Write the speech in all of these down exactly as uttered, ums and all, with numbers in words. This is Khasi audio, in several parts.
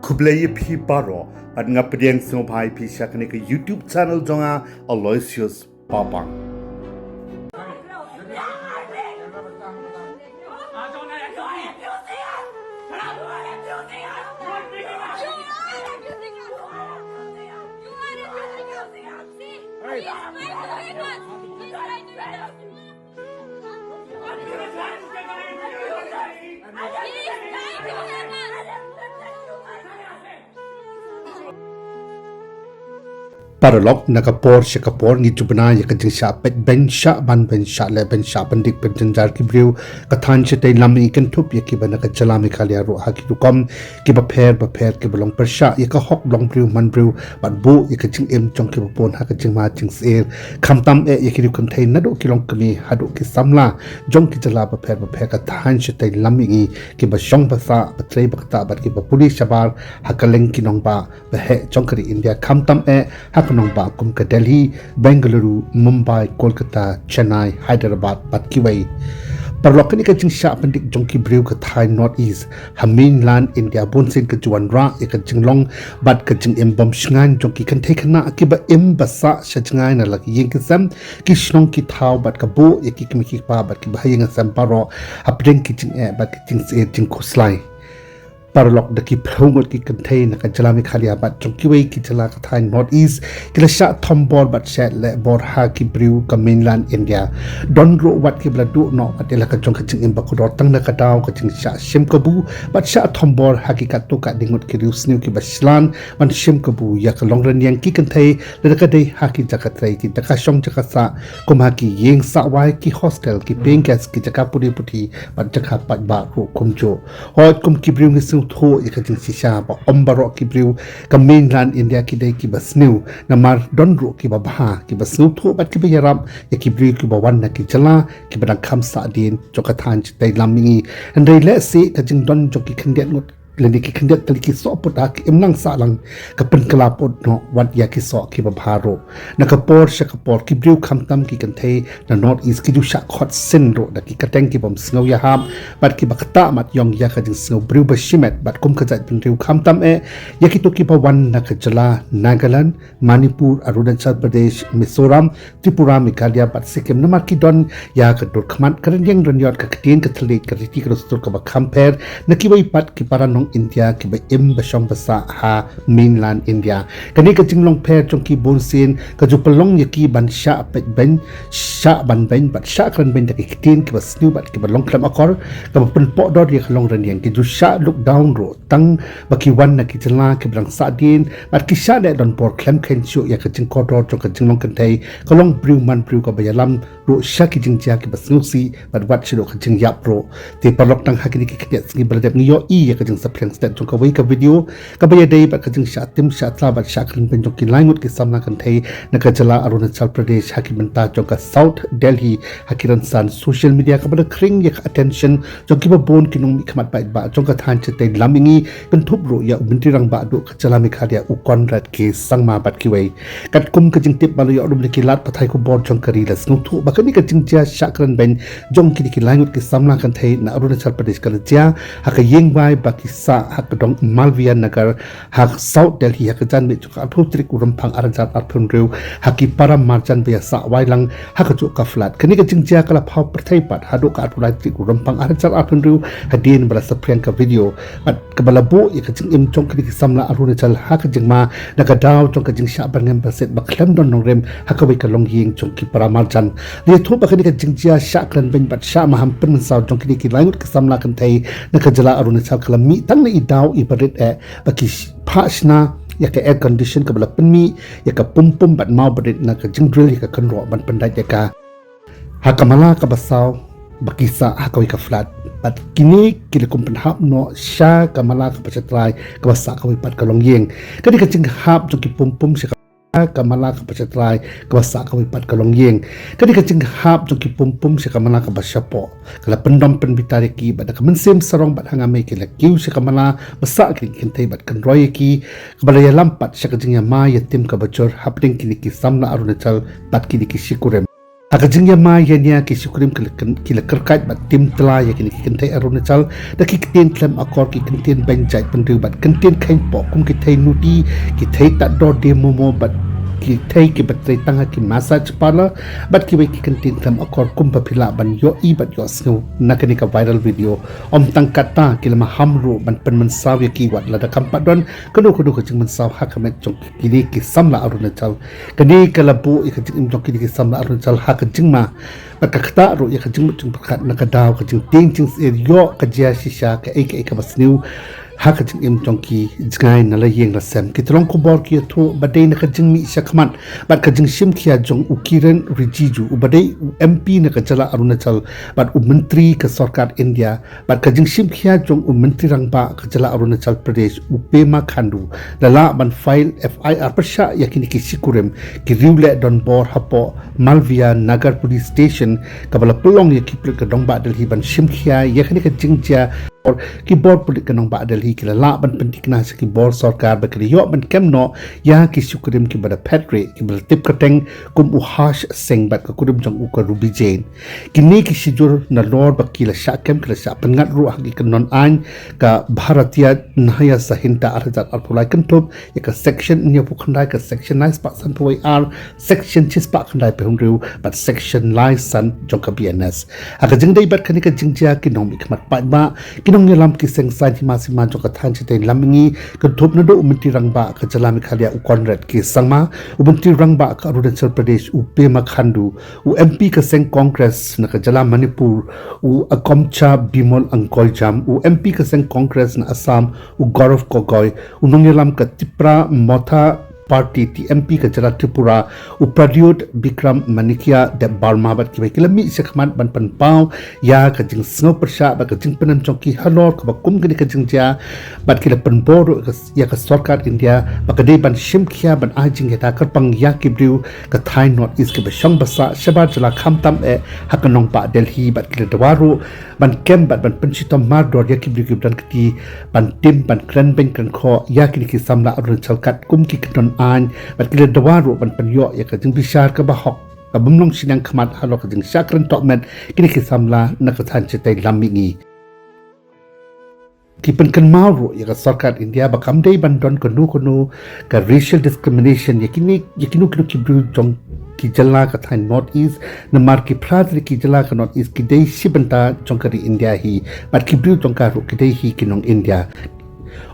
Khublei ïa phi baroh, bad nga pdiang sngewbha ïa phi sha kane ka YouTube channel jong nga, Aloysius Papang. Paralok, na ka por sha ka por ngi ju bna ïa ka jingshah peit beiñ, shah ban beiñ, shah leh beiñ, shah pyndik pynjynjar ki briew. Ka thaiñ shatei lam mihngi kynthup ïa kiba na ka jylla Meghalaya ruh ha ki rukom kiba pher bapher kiba long pyrshah ïa ka hok long briew man briew bad buh ïa ka jingim jong kiba bun ha ka jingma jingsyier. Khamtam eh ïa ki riew kynthei naduh ki longkmie haduh ki samla jong ki jylla bapher bapher. Ka thaiñ shatei lam mihngi kiba shong ba sah, ba trei ba ktah bad kiba pule shabar ha kylleng ki nongbah ba heh jong ka ri India, khamtam eh ha ki nongbah kum ka Delhi, Bengaluru, Mumbai, Kolkata, Chennai, Hyderabad bad kiwei. Paralok, kane ka jingshah pyndik jong ki briew ka thaiñ North East ha mainland India bunsien ka ju wanrah ïa ka jinglong bad ka jingim bymshngaiñ jong ki kynthei khynnah kiba im ba sah sha jngai na la ki ïing ki sem, ki shnong ki thaw bad ka buh ïa ki kmie ki kpa bad kiba ha ïing ha sem baroh hapdeng ki jingeh bad ki jingsyier jingkhuslai. Paralok, da ki phew ngut ki kynthei na ka jylla Meghalaya bad jong kiwei ki jylla ka thaiñ North East ki la shah thombor bad shah lehbor ha ki briew ka mainland India. Don ruh wat kiba la duh noh wat ïa la ka jong ka jingim ba kordor tang na ka daw ka jingshah shim kabu bad shah thombor ha ki katto katne ngut ki riewsniew kiba shlur ban shim kabu ïa ka long rynïeng ki kynthei, lada ka dei ha ki jaka trei, ki jaka shong jaka sah, kum ha ki ïing sah wai, ki hostel, ki paying guest, ki jaka pule puthi bad jaka paidbah ruh kumjuh. Hooid, kum ki briew ngi sngewthuh ïa ka jingshisha ba ym baroh ki briew ka mainland India ki dei kiba sniew, namar don ruh kiba bha, kiba sngewthuh bad kiba ïarap ïa ki briew kiba wan na ki jylla kiba dang kham sahdien jong ka thaiñ shatei lam mihngi. Hynrei lehse ka jingdon jong ki khyndiat ngut lane ki khyndiat tylli ki soh put ha ki imlang sahlang ka pynkylla put noh wat ïa ki soh kiba bha ruh. Na ka por sha ka por ki briew khamtam ki kynthei na North East ki ju shah khot sien ruh da ki kyrteng ki bym sngew ïahap bad kiba ktah mat ïong ïa ka jingsngew briew ba shimet bad kum ka jaitbynriew, khamtam eh ïa kito kiba wan na ka jylla Nagaland, Manipur, Arunachal Pradesh, Mizoram, Tripura, Meghalaya bad Sikkim, namar ki don ïa ka dur khmat, ka rynïeng rynïot, ka ktien ka thylliej, ka riti ka dustur kaba kham pher na kiwei pat ki para nong India kiba im ba shong ba sah ha mainland India. Kane ka jinglong pher jong ki bunsien ka ju pynlong ïa ki ban shah peit beiñ, shah ban beiñ bad shah kren beiñ da ki ktien kiba sniew bad kiba long khlem akor, kaba pynpohdor ïa ka long rynïeng. Ki ju shah lockdown ruh tang ba ki wan na ki jylla kiba dang sahdien bad ki shah leh donbor khlem kheiñ shuh ïa ka jingkordor jong ka jinglong kynthei, ka long briew man briew, kaba ïalam ruh sha ki jingjia kiba sngewsih bad wat sha ka jingïap ruh. Te paralok, tang ha kine ki khyndiat sngi ba la dep ngi ïohi ïa ka jingsaphriang stet jong kawei ka video kaba ïadei bad ka jingshah tim shah tla bad shah kren beiñ jong ki lai ngut ki samla kynthei na ka jylla Arunachal Pradesh ha ki bynta jong ka South Delhi ha ki rynsan social media, kaba la khring ïa ka attention jong kiba bun ki nongmihkhmat paidbah jong ka thaiñ shatei lam mihngi, kynthup ruh ïa u Myntri Rangbah duh ka jylla Meghalaya u Conrad K Sangma bad kiwei. Katkum ka jingtip ba la ïoh lum na ki lad pathai khubor jong ka ri, la sngewthuh ba kane ka jingjia shah kren beiñ jong kine ki lai ngut ki samla kynthei na Arunachal Pradesh ka la jia ha ka ïing wai ba ki sah ha ka dong Malviya Nagar ha South Delhi ha ka janmiet jong ka arphew tarik u Rymphang arhajar arphew hynriew ha ki para marjan ba ïa sah wai lang ha kajuh ka flat. Kane ka jingjia ka la phaw pyrthei pat haduh ka arphew lai tarik u Rymphang arhajar arphew hynriew hadien ba la saphriang ka video bad kaba la buh ïa ka jingim jong kine ki samla Arunachal ha ka jingma na ka daw jong ka jingshah byrngem byrsiet ba khlem don nongrim ha kawei ka longïing jong ki para marjan. La ïathuh ba kane ka jingjia shah kren beiñ bad shah maham pynmynsaw jong kine ki lai ngut ki samla kynthei na ka jylla Arunachal ka la mih tang na i daw iba rit eh ba ki phah shna ïa ka air condition kaba la pynmih ïa ka pum pum bad maw ba rit na ka jingdrill ïa ka kynroh ban pyndait ïa ka. Ha ka mala kaba saw ba ki sah ha kawei ka flat bad kine ki la kum pynhap noh sha ka mala kaba shatrai kaba sah kawei pat ka longïing. Kane ka jinghap jong ki pum pum sha ka ka mala kaba shatrai kaba sah kawei pat ka longïing. Kane ka jinghap jong ki pum pum sha ka mala kaba shapoh ka la pyndom pynbitar ïa ki bad da ka mynsiem sarong bad hangmai ki la kiew sha ka mala ba sah kine ki kynthei bad kynroi ïa ki, kaba la ïalam pat sha ka jingïama ïatim kaba jur hapdeng kine ki samla Arunachal bad kine ki shikurim. Ha ka jingïamai ïa nia ki shuh kurim ki la kyrkait bad tim tla ïa kine ki kynthei Arunachal da ki ktien khlem akor, ki ktien beiñ jaitbynriew bad ktien kheiñ poh kum ki thei nuti, ki thei tad dor de momo bad ki thei kiba trei tang ha ki massage parlour bad kiwei ki ktien khlem akor kum ba phi lah ban ïohi bad ïohsngew na kane ka viral video. Ym tang katta, ki la maham ruh ban pynmynsaw ïa ki wat lada kam pat don kano kano ka jingmynsaw ha ka met jong kine ki samla Arunachal. Kane ka la buh ïa ka jingim jong kine ki samla Arunachal ha ka jingma bad ka ktah ruh ïa ka jingmut jingpyrkhat na ka daw ka jingtieng jingsyier ïoh ka jia shisha kaei kaei kaba sniew ha ka jingim jong ki jngai na la ïing la sem. Ki tnat khubor ki ïathuh ba dei na ka jingmih shakhmat bad ka jingshim khia jong u Kiren Rijiju uba dei u M P na ka jylla Arunachal bad u Myntri ka Sorkar India bad ka jingshim khia jong u Myntri Rangbah ka jylla Arunachal Pradesh u Pema Khandu la lah ban file F I R pyrshah ïa kine ki shuh kurim, ki riewleh donbor hapoh Malviya Nagar Police Station kaba la pynlong ïa ki pulit ka nongbah Delhi ban shim khia ïa kane ka jingjia. Ki bor pulit ka nongbah Delhi ki la lah ban pynthikna sha ki bor sorkar ba ki la ïoh ban kem noh ïa ki shuh kurim kiba da phet rieh kiba la tip kyrteng kum u Harsh Singh bad ka kurim jong u ka Ruby Jain. Kine ki shijur nalor ba ki la shah kem ki la shah pynngat ruh ha ki kyndon aiñ ka Bharatiya Nyaya Sanhita ar hajar arphew lai kynthup ïa ka section hynñiewphew khyndai, ka section lai spah sanphew wei ar, section shispah khyndai phew hynriew bad section lai san jong ka B N S. Ha ka jingdei bad kane ka jingjia, ki nongmihkhmat paidbah, ki nongïalam ki seng saiñ hima sima jong ka thaiñ shatei lam mihngi, kynthup naduh u Myntri Rangbah ka jylla Meghalaya u Conrad K Sangma, u Myntri Rangbah ka Arunachal Pradesh u Pema Khandu, u M P ka seng Congress na ka jylla Manipur u Akomcha Bimol Akoljam, u M P ka seng Congress na Assam u Gaurav Gogoi, u nongïalam ka Tipra Motha Party T M P ka jylla Tripura u Pradyot Bikram Manikya Debbarma bad kiwei ki la mih shakhmat ban pynpaw ïa ka jingsngew pyrshah bad ka jingpynim jong ki halor kaba kum kane ka jingjia bad ki la pynbor ruh ïa ka sorkar India ba ka dei ban shim khia ban ai jingïada kyrpang ïa ki briew ka thaiñ North East kiba shong ba sah shabar jylla khamtam eh ha ka nongbah Delhi bad ki la dawa ruh ban kem bad ban pynshitom mardor ïa ki briew kiba don kti ban tim ban kren beiñ kren khoh ïa kine ki samla Arunachal katkum ki kyndon aiñ bad ki la dawa ruh ban pynïoh ïa ka jingbishar kaba hok kaba ym long shiliang khmat halor ka jingshah kren tohmet kine ki samla na ka thaiñ shatei lam mihngi. Ki pynkynmaw ruh ïa ka sorkar India ba kam dei ban don kano kano ka racial discrimination ïa kine ïa kino kino ki briew jong ki jylla ka thaiñ North East, namar ki phra tylli ki jylla ka North East ki dei shi bynta jong ka ri India hi bad ki briew jong ka ruh ki dei hi ki nong India.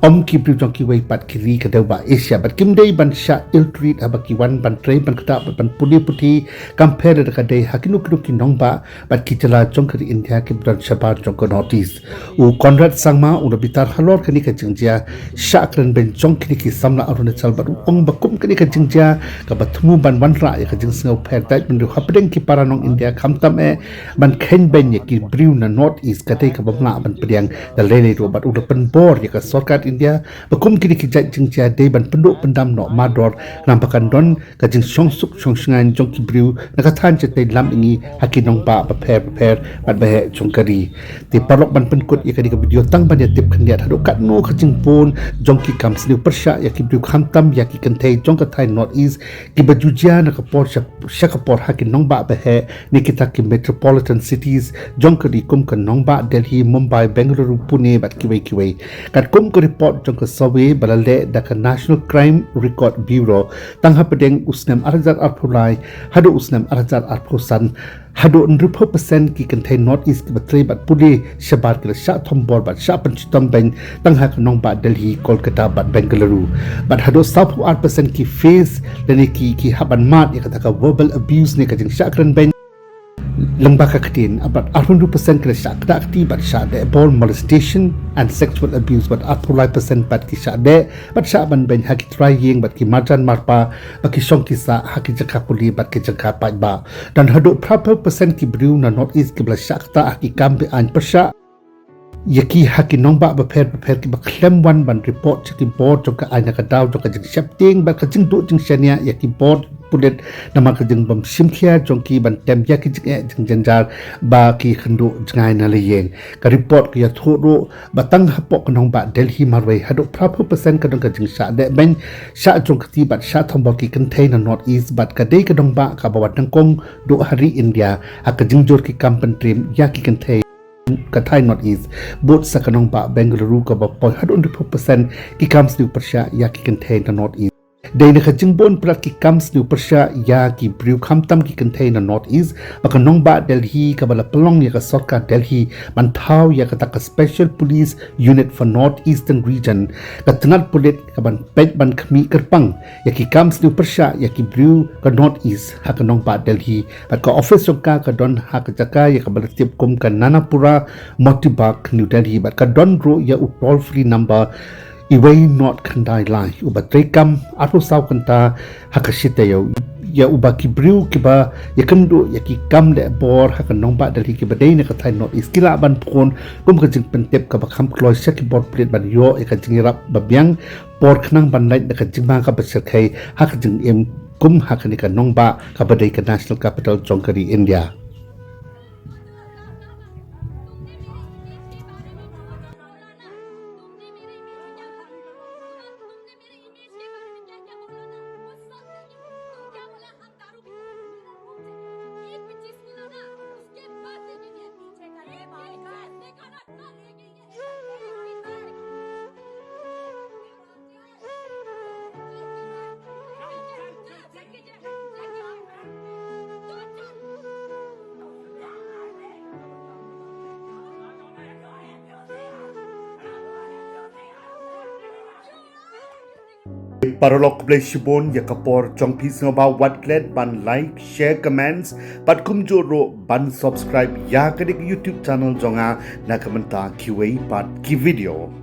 Ym ki briew jong kiwei pat ki ri ka dewbah Asia bad kim dei ban shah ill treat haba ki wan ban trei ban ktah bad ban pule puthi, kam pher da ka dei ha kino kino ki nongbah bad ki jylla jong ka ri India kiba don shabar jong ka North East. U Conrad Sangma u la bitar halor kane ka jingjia shah kren beiñ jong kine ki samla Arunachal bad u ong ba kum kane ka jingjia kaba thmu ban wanrah ïa ka jingsngew pher daitbynriew hapdeng ki para nong India khamtam eh ban kheiñ beiñ ïa ki briew na North East ka dei kaba ym lah ban pdiang da lei lei ruh bad u la pynbor ïa ka sorkar India ba kum kine ki jait jingjia dei ban pynduh pyndam noh mardor namar ba kan don ka jingshongsuk shongshngaiñ jong ki briew na ka thaiñ shatei lam mihngi ha ki nongbah bapher bapher bad baheh jong ka ri. Te paralok, ban pynkut ïa kane ka video tang ban ïatip khyndiat haduh katno ka jingbun jong ki kam sniew pyrshah ïa ki briew khamtam ïa ki kynthei jong ka thaiñ North East kiba ju jia na ka por sha, sha ka por ha ki nongbah baheh ne kita ki metropolitan cities jong ka ri kum ka nongbah Delhi, Mumbai, Bengaluru, Pune bad kiwei kiwei. Katkum ka report jong ka survey ba la leh da ka National Crime Record Bureau, tang hapdeng u snem ar hajar arphew lai haduh u snem ar hajar arphew san, haduh hynriewphew percent ki kynthei North East kiba trei bad pule shabar ki la shah thombor bad shah pynshitom beiñ tang ha ka nongbah Delhi, Kolkata bad Bengaluru. Bad haduh sawphew ar percent ki face lane ki, ki hap ban mad ïa kata ka verbal abuse ne ka jingshah kren beiñ lyngba ka ktien, bad arphew hynriew percent ki la shah kdah kti bad shah deh bor, molestation and sexual abuse, bad arphew lai percent bad ki shah deh bad shah ban beiñ ha ki trai ïing bad ki marjan marpa ba ki shong ki sah ha ki jaka pule bad ki jaka paidbah. Don haduh phraphew percent ki briew na North East kiba la shah ktah ha ki kam be-aiñ pyrshah ïa ki ha ki nongbah bapher bapher kiba khlem wan ban report sha ki bor jong ka aiñ na ka daw jong ka jingsheptieng bad ka jingduh jingshaniah ïa ki bor pulit namar ka jingbym shim khia jong ki ban tem ïa ki jingeh jingjynjar ba ki khynduh jngai na la ïing. Ka report ka ïathuh ruh ba tang hapoh ka nongbah Delhi marwei haduh phra phew percent ka don ka jingshah deh beiñ, shah jong kti bad shah thombor ki kynthei na North East bad ka dei ka nongbah kaba wat nyngkong duh ha ri India ha ka jingjur ki kam pyntriem ïa ki kynthei ka thaiñ North East. Bud sa ka nongbah Bengaluru kaba poi haduh hynriew phew percent ki kam sniew pyrshah ïa ki kynthei na North East. Dei na ka jingbun palat ki kam sniew pyrshah ïa ki briew khamtam ki kynthei na North East ba ka nongbah Delhi kaba la pynlong ïa ka sorkar Delhi ban thaw ïa kata ka Special Police Unit for North Eastern Region ka tnat pulit kaban peit ban khmih kyrpang ïa ki kam sniew pyrshah ïa ki briew ka North East ha ka nongbah Delhi bad ka office jong ka ka don ha ka jaka ïa kaba la tip kum ka Nanapura Motibagh, New Delhi bad ka don ruh ïa u toll free number uwei not khyndai lai uba trei kam arphew saw kynta ha ka shi taïew ïa uba ki briew kiba ïakynduh ïa ki kam leh bor ha ka nongbah Delhi kiba dei na ka thaiñ North East ki lah ban phone kum ka jingpyntip kaba kham kloi sha ki bor pulit ban ïoh ïa ka jingïarap ba biang por khnang ban lait na ka jingma kaba shyrkhei ha ka jingim kum ha kane ka nongbah kaba dei ka National Capital jong ka ri India. Paralok, khublei shibun ïa ka por jong phi, sngewbha wat klet ban like, share, comments bad kumjuh ruh ban subscribe ïa kane ka YouTube channel jong nga na ka bynta kiwei pat ki video.